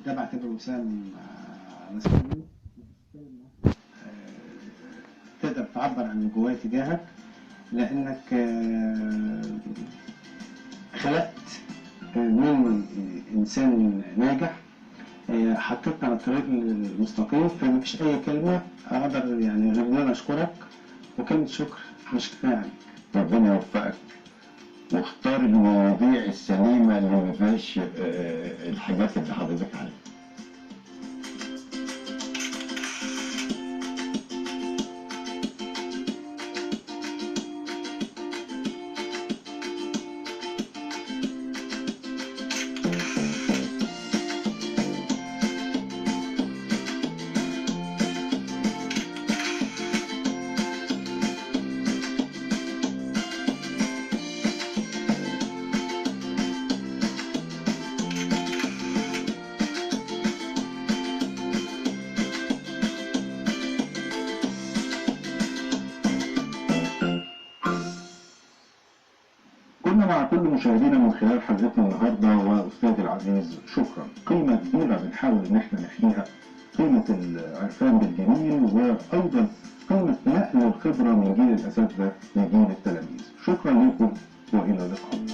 ده بعتبره وسام على سني. تقدر تعبر عن اللي جوايا تجاهك، لانك خلقت من انسان ناجح، حطيتنا على الطريق المستقيم، فمفيش اي كلمة اقدر يعني غير ان انا اشكرك، وكلمه شكر مش كفاية عليك. ربنا يوفقك، واختار المواضيع السليمة اللي ما فيهاش الحاجات اللي حضرتك عليها. كنا مع كل مشاهدينا من خلال حلقتنا النهارده، واستاذي العزيز شكرا. قيمة كبيرة بنحاول ان احنا نحييها، قيمة العرفان بالجميل، وايضا قيمة نقل الخبرة من جيل الاساتذة لجيل التلاميذ. شكرا لكم والى اللقاء.